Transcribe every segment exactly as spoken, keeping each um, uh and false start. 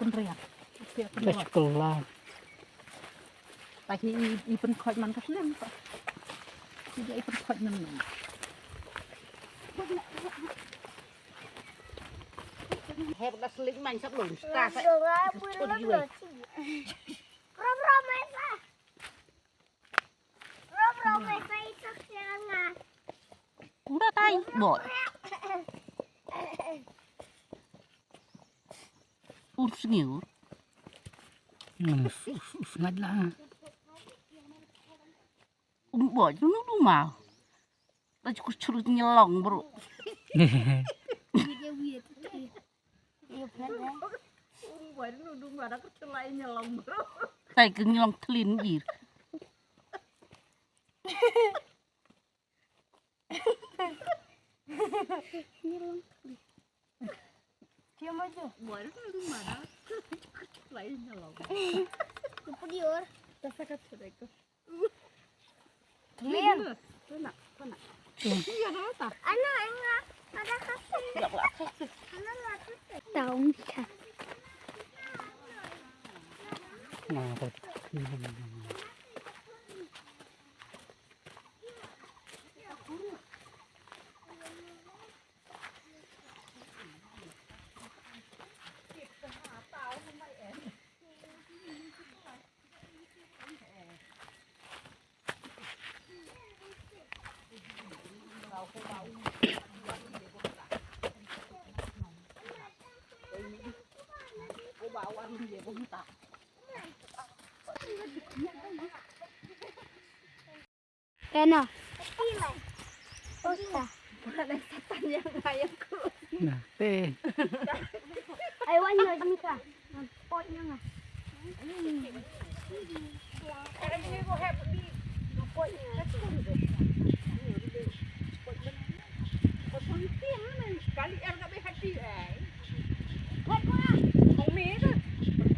Ka shkul la. Ta ki i, i pynkhot man ka snem. Ki i pynkhot man man. Hep da slik man sap lun. Sta sa. Rom rom mai sa. Rom rom mai sa i sak siang nga. Ura tai bot. Ur sngi ur. Hmm, us, us, us, ngat la. Um bot, nu du ma. Ta chu ku churu nyelong bro. Ur bot, nu du ma da ku churu nyelong bro. Tai ke nyelong tlin jir. Nyelong tlin. Dia maju. Bot, nu du ma da ku churu nyelong. Ku pedior. Ta sa ka churu ko. Clean. Kena, kena. Iya, dah tak. Ano, enggak. Ada kasih. Enggak pula. Ano, enggak kasih. Tahu, Mika. Nah, apa tu? Kena. Osa. Nah, te. Ai wan yo jika. Pot nya nga. Kali er ka be hati ai. Pot ko. Kong me tu.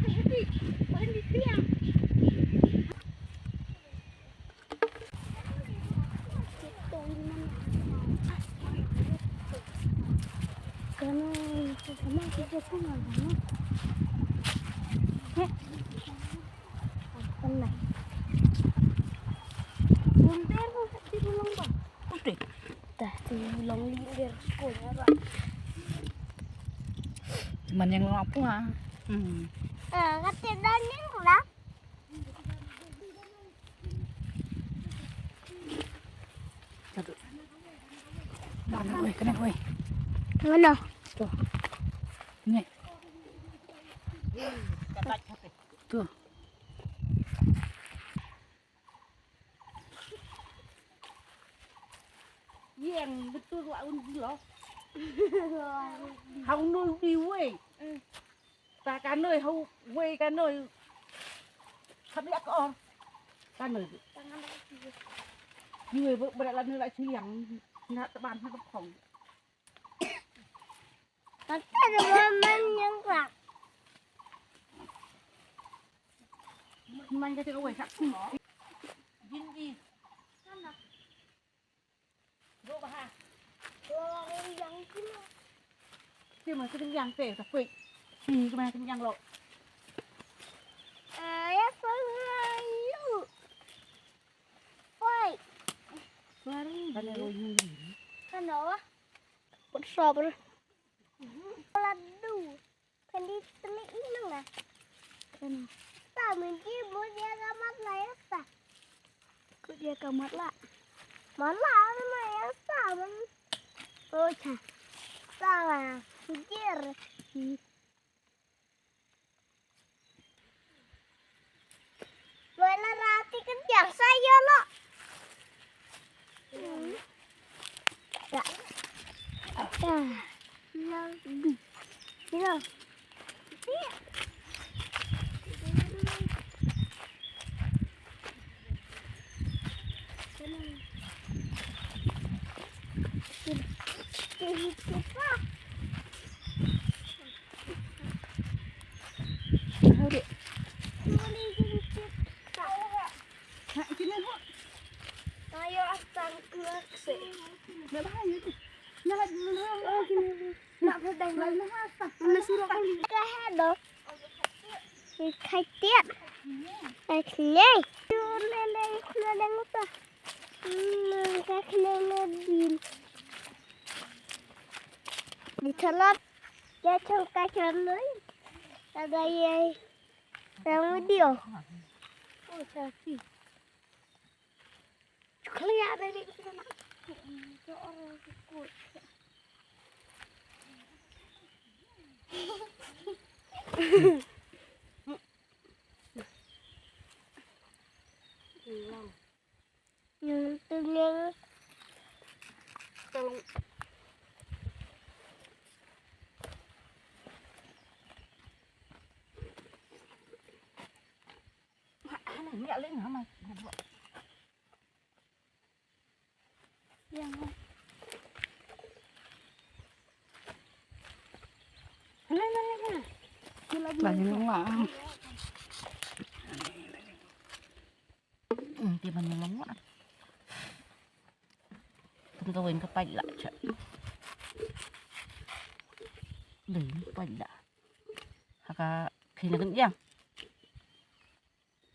Hati. Pot ni tiang. Man yang lama pula. Hmm. Ah, kata dan yang lah. Kena, weh, kena, weh. Mana? Tu. Ni. Tu. Yang betul lah un gilo. Hau nul di weh. Ta ka noi hau wei ka noi. Ka bia ka or. Ka noi. Ni wei ba la noi la chiang. Na ta ban ha ka phong. Ka ta de man yang ka. Man ka te wei ka. Jin ji. Te ma ka yang te ta kwek. Te ma ka yang lo. Ay, apa lagi? Wait. Kan lo yung. Kan lo. Pot sabar. Ladu. Kan di telik inang ah. Kan. Sa mesti buat dia kamat lah ya sa. Kut dia kamat lah. Malah nama ya sa man. Oh cha. Salah. Pikir. Wala rati kan biasa ya lo. Ya. Ya. Lo. Lo. Khai tiat. Khai khnai. Lele, lele, lele, ngota. Hmm, khai khnai na din. Di thalat. Ya chong ka chong lui. Ada ye. Yang video. Oh, sapi. Khlia dei ni kita nak. Yang tu yang tolong. Ni alin hama. Yang. Lah, yang lah. Hmm, ti ban long lah. Kan ka wen ka pait lah cha. Dei pait lah. Haka khin kan yang.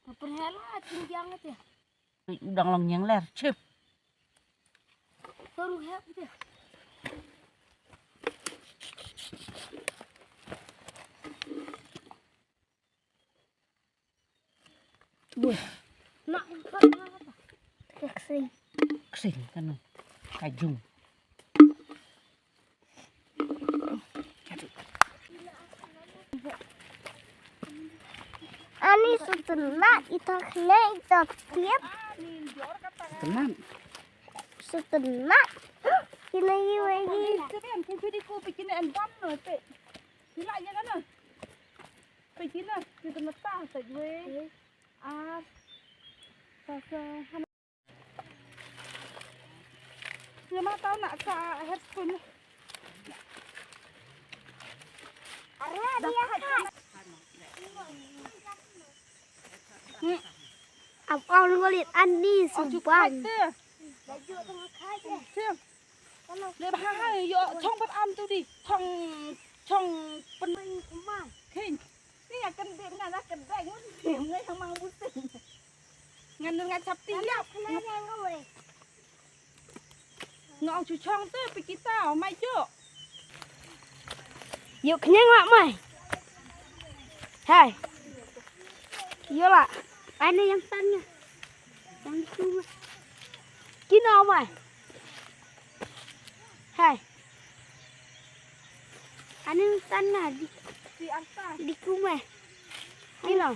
Ka pyrhela chin yang ate. Dang long nyang ler chip. Toru hep ate. Buh. Nak, nak, nak, nak. Ksing. Ksing kan. Kajung. Ani sutna ita kne ita tiap. Sutna. Sutna. Kina iwe ni. Seben, kina di ko, kina en bam no te. Kina ya na. Pagi na, kita mata sa jwe. Ah, sa sa. Lama tau nak ka headphone. Arah dia. Hmm. Abang ngolit Ani sumpah. Laju tengah kai. Leh bha ha, ïoh chong pat am tu di. Chong, chong pen. Kheiñ. Ni nga kan dei nga dah kedai ngun. Ngai hang mang buting. Ngan nga chap ti ïap. Nga ong chu chong tu pi kita mai jo. Ïoh khñiang lah mai. Hai. Ïoh lah. Ai ni yang tan nga. Yang tu. Kino mai. Hai. Ani tan na di, di kumai. Kino.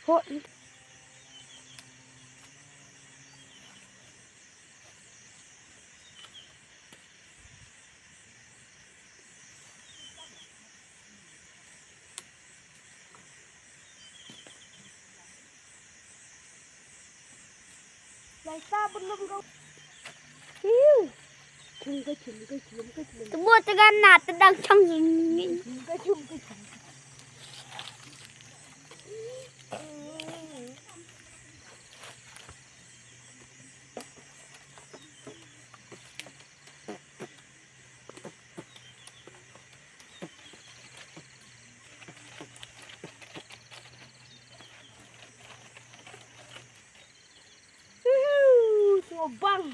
Ho. Lai ta belum kau. Hiu. Chum ka chum ka chum ka chum. Tebut tegan na tedang chong. Chum ka chum ka chum. Hiu, sngewbang.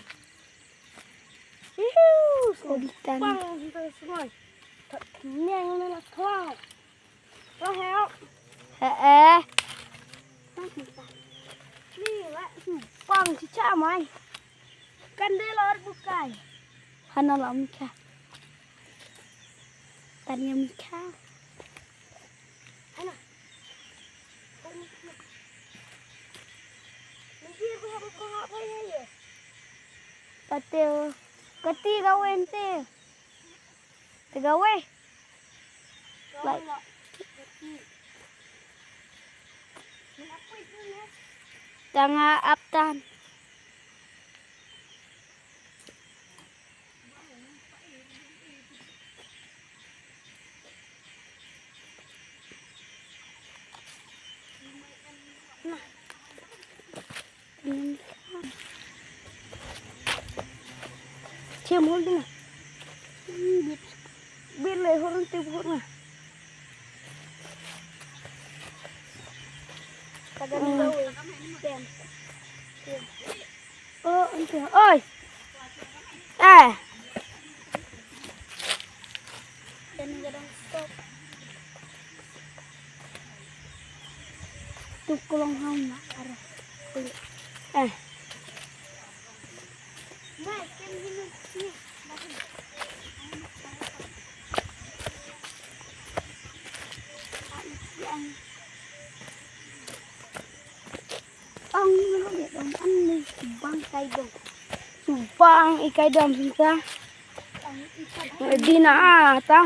Hiu, sngewbang. Sngewbang. Sngewbang. Sngewbang. Sngewbang. He eh. Ni la sngewbang chicha mai. Kan dei lor bukai. Hana la mika. Tanya mika. Hana. Pati, pati kau ente. Te kawei. Lai. Tang ap tan. Nah. Chem hol ding. Hmm, di Ka don ka wei. Oh, ente. Oi. Eh. Don ka don stop. Tu ka long ham na arah. Eh. Ong ni lo de dong an ni bang kai dong. Subang i kai dong sinta. Dina ta.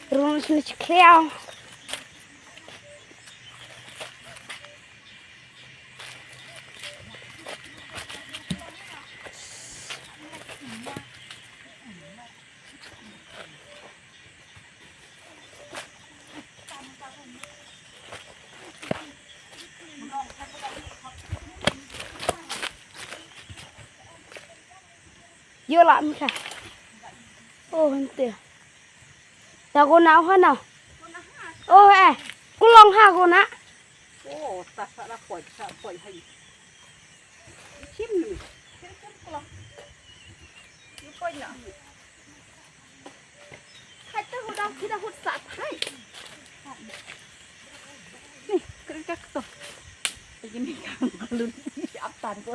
Run sini cekliau. Yo la mi ka. Oh, ente. Ta ko na ha na. Oh, eh. Ku long ha ko na. Oh, ta sa la poi, sa poi hai. Chim ni. Chim chim ko. Ni poi na. Hai ta hu dau ki da hu sa hai. Ni, kren ka to. Ini kan belum ap tan ko.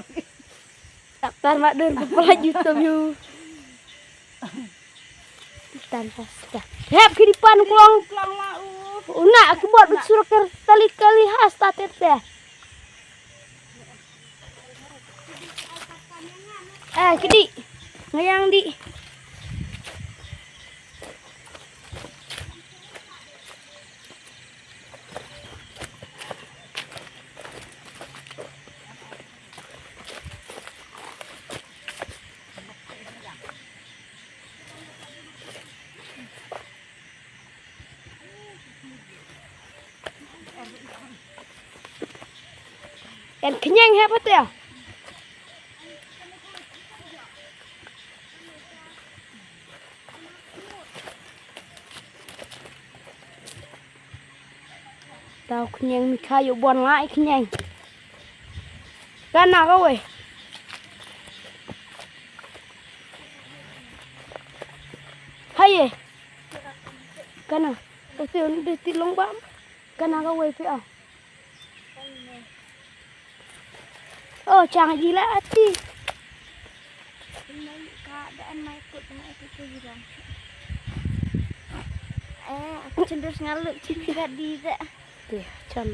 Ap tan ma dur ko pala juta view. Tan pasta. Hep ki dipan klong. Klong ma u. Una ki buat bet suruh ker tali kali has ta tete. Eh, kedi. Ngayang di. Kan khñiang ha pat ya. Tau khñiang mi kha yu bon lai khñiang. Kana ka wei. Hai ye. Kana. Ote un de ti long bam. Kana ka wei pe a. Oh, chang ji la ati. Eh, aku cenderung ngaluk cipika di tak. Tuh, chang.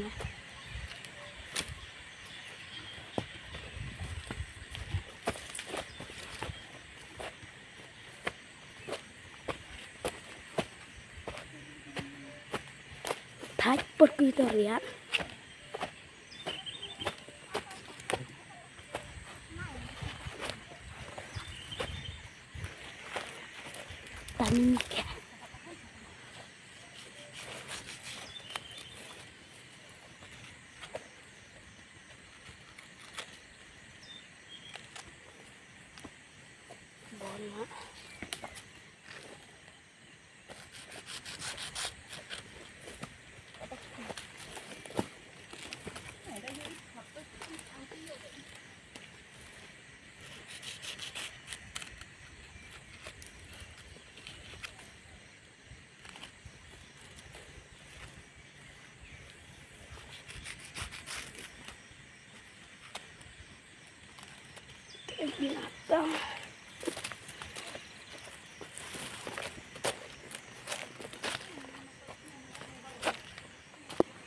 Thaj put ki to riat. Tani ke. Bon ma.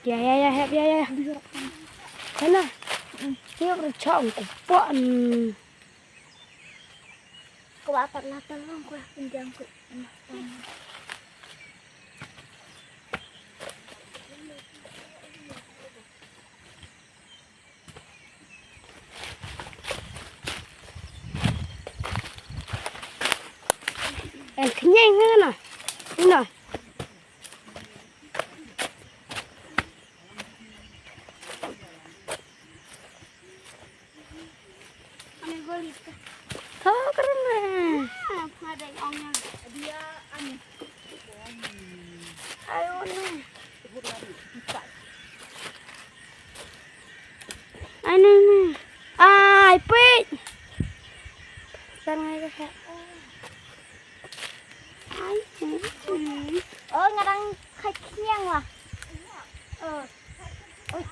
Ya, ya, ya, hep, ya, ya. Sana. Siap, rechong, kupak. Ko ba pat la tolong ko la pinjam ko. Eh, khñiang na. Ina. Ane goli ka. Tho kren na. Ah, ma dai ong Oh, nga dang khait khniang wa. Oh. Oi.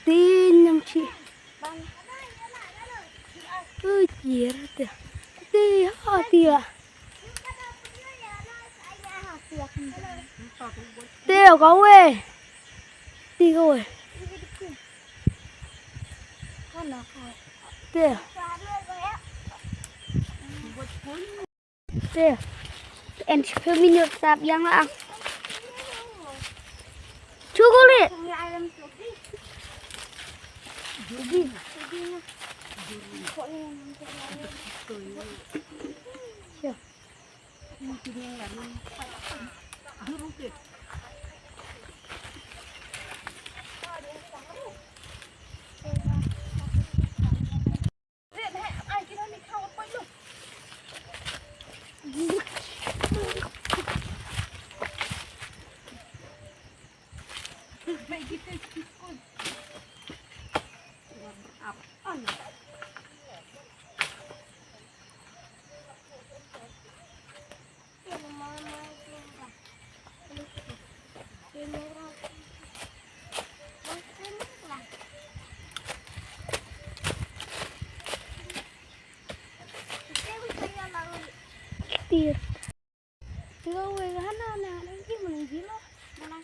Tin nam chi. Ui, tiar te. Te ha tiar. Te ka we. Te ka we. Te. Te. En shi phew minit tap ïa nga. Chocolate. Tir. Tir, we, hana, na, na, ki, mun, ki, lo. Mana?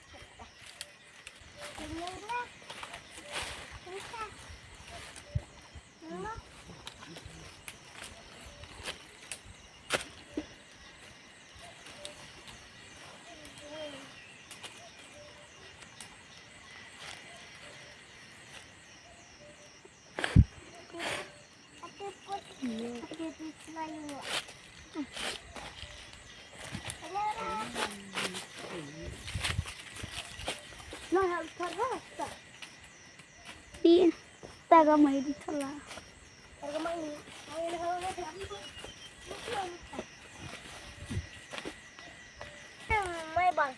Di, ta ka mai di thala. Mai bang.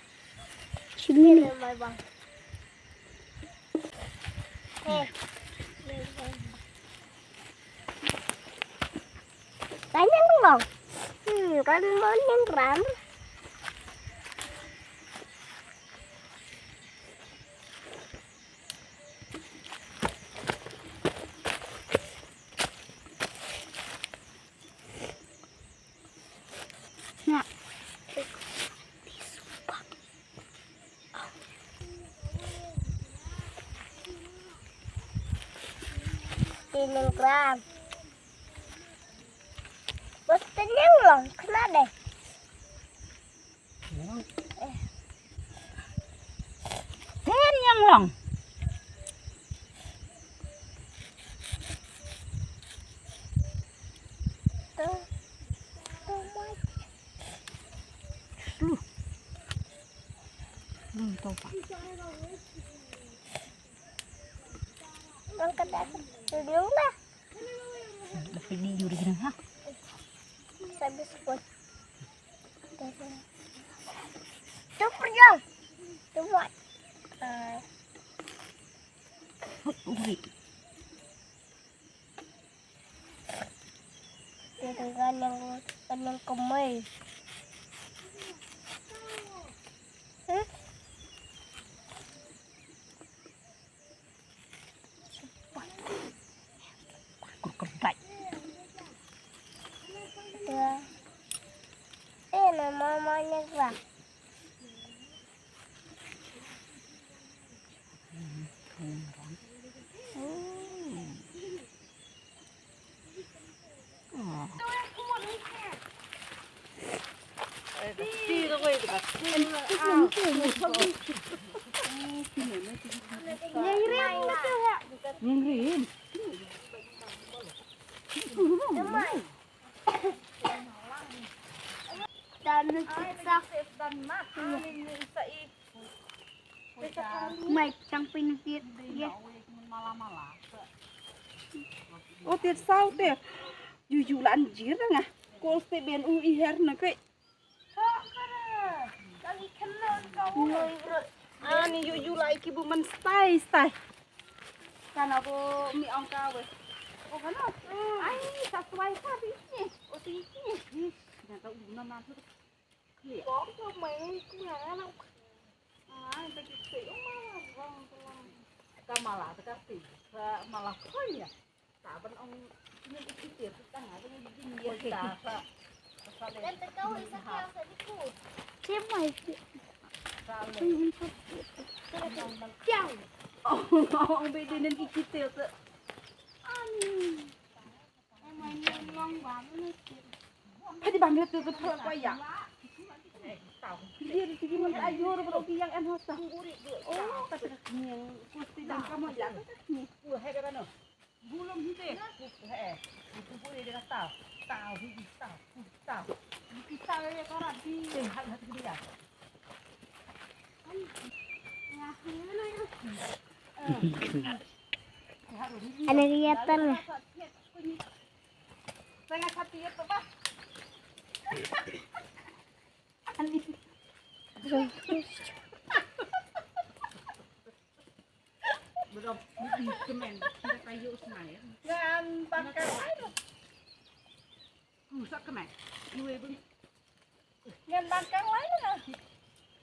Chimini. Mai bang. Eh. Mai bang. Ka niang long. Hmm, ka niang ram. Nga. Tin gram. Bos, tin long, kena deh. Tin long. Tuh. Tuh, Mai. Lu. Lu, tuh, Pak. Bang, kata aku, lu lah. Dapat di juri kena, ha? Saya biskuit. Tuh, perjang. Tuh, buat. Ah. Ui. Dia dengan yang, dengan kemai. Hmm? Kurang baik. Ya. Eh, nama mamanya gua. Hmm. Mai chang pynbiet ïa. O, tied saw te. Yu yu lan jir nga. Kol te ben u i her na pe. An Yu yu lai ki bu man stai stai. Kana bo mi ong ka we. O kana. Ai sa suai ka bi ni. O ti ni. Dah ka u na ma tu. Ko ko mai ku na na. Ai ta ki se o ma la rong ko la. Ka ma la ta ka se. Ka ma la ko ya. Ta ban ong ni ki ti ta nga ni ni ya ta. Kan ta ka wa sa ka sa ni ku. Che mai. Ong be de nen ikite te. Hadi bang le tu tu pura ko ya. Dia di sini mesti ayo ro ro yang en hosta. Oh, kata ni yang kusti dan kamu ya. Ni. Gulung hite. He. Itu boleh dia tahu. Tahu, tahu, tahu. Kita ya korang di. Tengah hati dia. Ana kelihatan lah. Tengah hati itu bah. Ani. Belum, belum, kemen. Kita kayu semai. Ngan bangkang lai tu. Rusak kemen. Iwe beng. Ngan bangkang lai tu.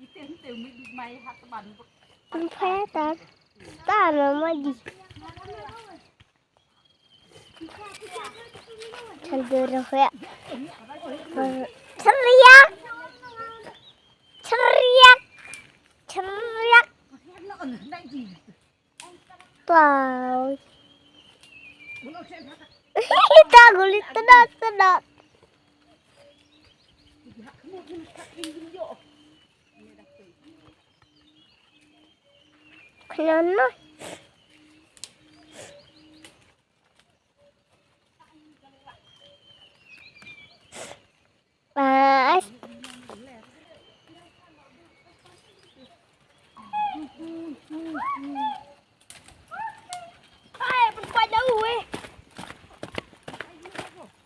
Kita henteu mai, mai hat teban. Ang kaya tak? Tak, mama di. Cendera ya. Ceriak. Ceriak. Ceriak. Wow. Kita gulit tenat tenat. Kenapa? Bye.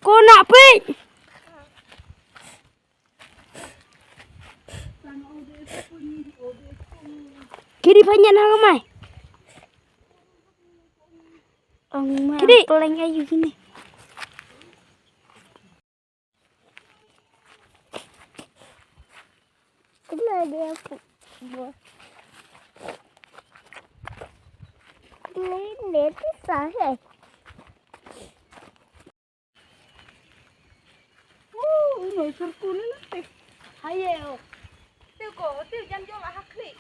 Kau nak pergi? Kiri banyak nak ramai. Ong ma, kiri. Peleng ayu kini. Kena dia buah. Ini, ini tu sah, eh. Uh, ini serku ni nanti. Hayo. Tu ko, tu jangan jual hak ni.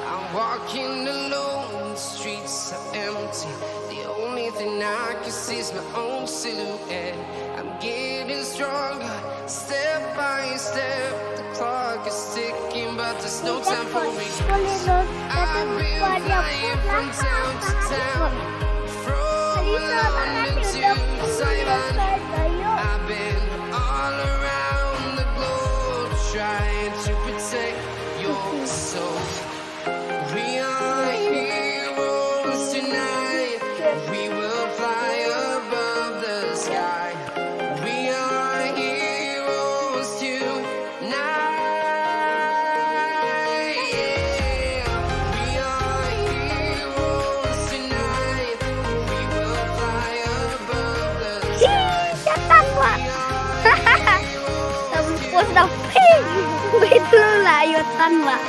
I'm walking alone, the streets are empty. The only thing I can see is my own silhouette. I'm getting stronger, step by step. The clock is ticking, but there's no time for me. I've been flying from town to town, from London to Taiwan. I've been all around the globe trying to protect your soul. We are heroes tonight. We will fly above the sky. We are heroes tonight. Yeah. We are heroes tonight. We will fly above the sky. Ih, setan, Wak. We are heroes tonight. Dah post dah. Wait dulu lah, ayo tan, Wak.